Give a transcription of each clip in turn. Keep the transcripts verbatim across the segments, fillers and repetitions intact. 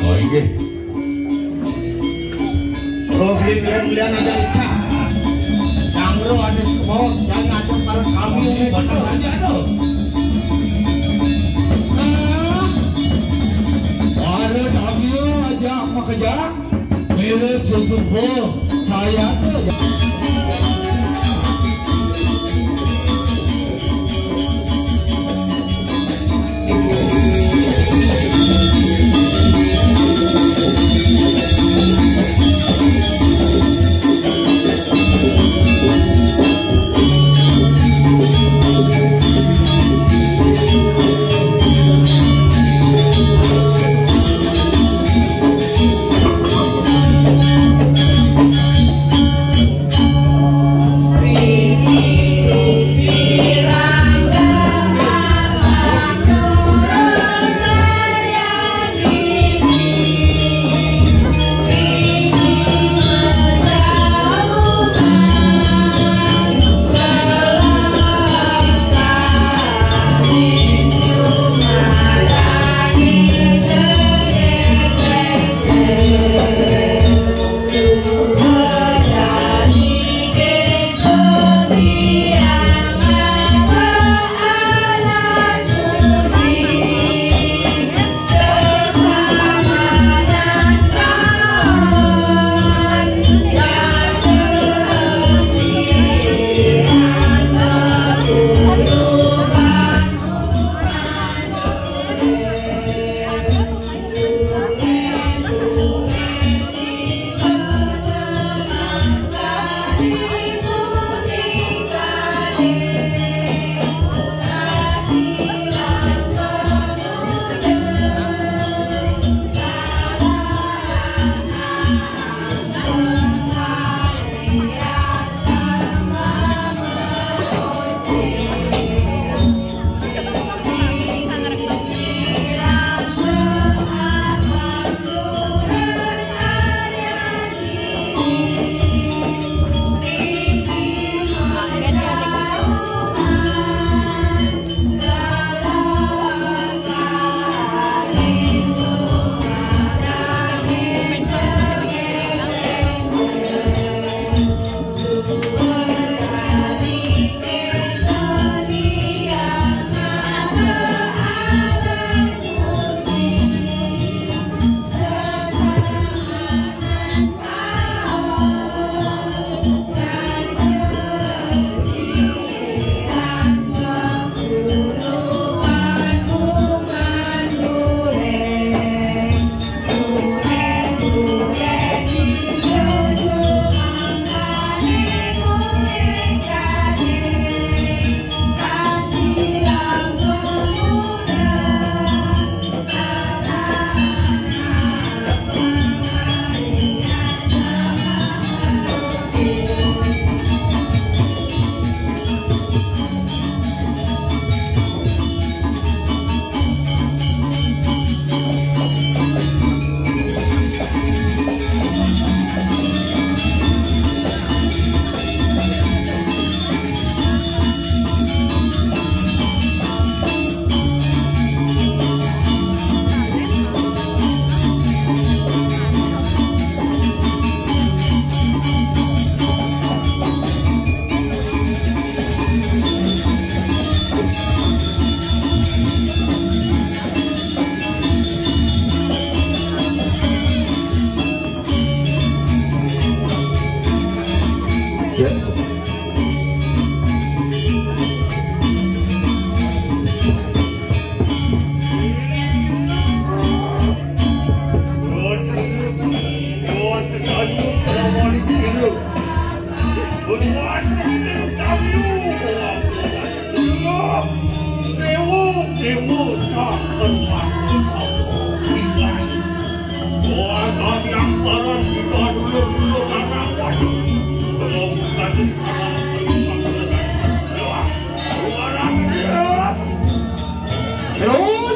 Oh, inggih. Roh beli kalian aja ica. Yang roh ada sebos, yang ada para kami ini batas aja tuh. Nah, para kami aja makejang. Mirip susupo, saya tuh.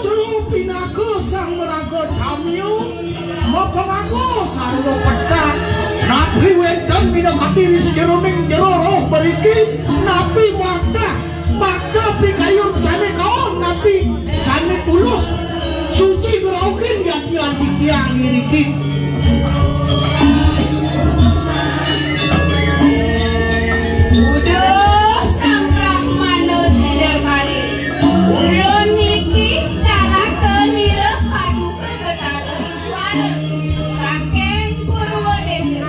Jero pinaka sang maraga tamyu, mapanganggo sarwa petang, napi wénten pinakadi ri sajeroning jero roh mriki, napi madah, madah pikayun sané kaon, napi sané tulus, Yang ngiring. Uduh Sang Brahmana Sida Kali. Ulun niki caraka nira paduka Betara Iswara saking Purwa Desa.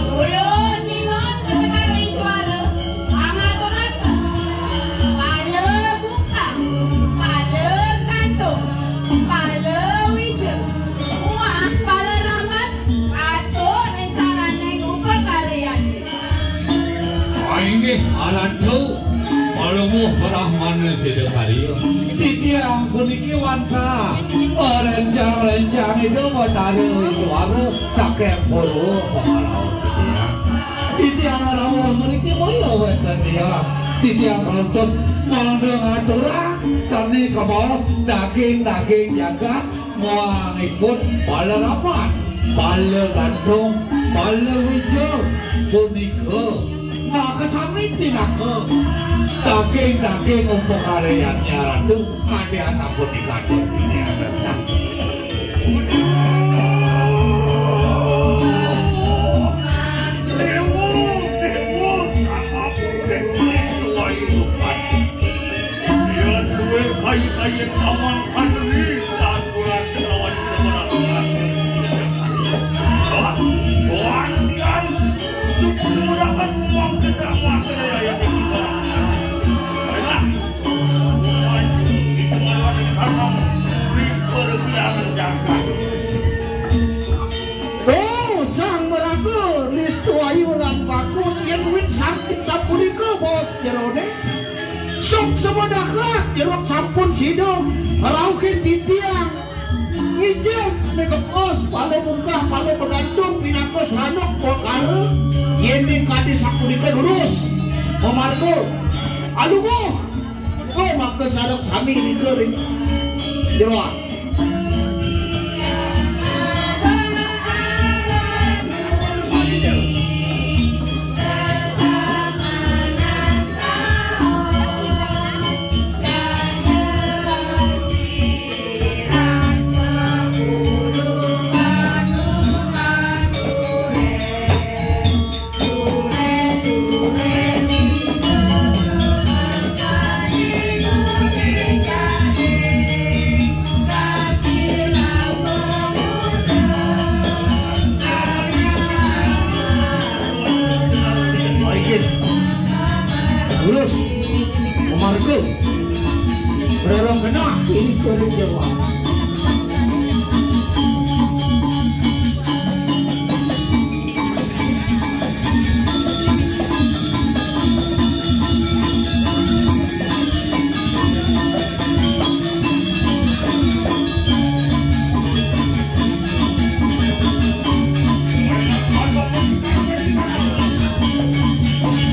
Ulun nyinud Betara Iswara, angatu-ngatu. Pala bungkah, pala gantung, pala wija, muah pala rambat, patut ring saraning upakaryan. Ah, inggih, Ratu, Palungguh Brahmana Sida Karya. Titiang puniki wantah, renjang-renjang Ida Betara Iswara saking Purwa Pangalawa titiang. Titiang rauh mriki boya wénten tias. Titiang kantos mangda ngaturang sané kabaos daging-daging jagat, muangipun pala rambat, pala gantung, pala wija punika. Nah, kasami pinaka daging-daging upakaryannya Ratu, kadi asapunika atur titiang. Déwa, déwa, sangapunten Pangestu Ayu Rupan. Yén duwé kayi-kayi kawan paneri, tanduran kelawan kemerahan. Wah, wah, tiang, suk semudahan uang kesamuan kedaya yang dibuka. Baiklah. Oh, sang maraga, nistu ayu lan bagus, yén wit sampit sapunika baos jeroné. Sok samadahat jero sampun sida ngrauhin titiang. Ngijing mega pos, pala bungkah, pala begantung, pinaka sanduk perkara. Yén kadi sapunika durus, mamarga. Aluguh. Oh, maka sareng sami nika ring jero. Terus, Margo, rerong genah, ini kulit Jawa.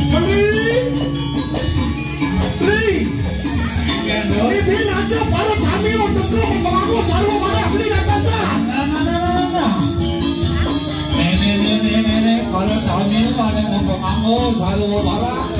Beli. Beli. Ini aja para kami untuk mengaku sarwa mana beli dan dasar. Nah, nah, nah, nah, nah. Nenek, nenek, nenek, para kami mana mau pengaku sarwa mana.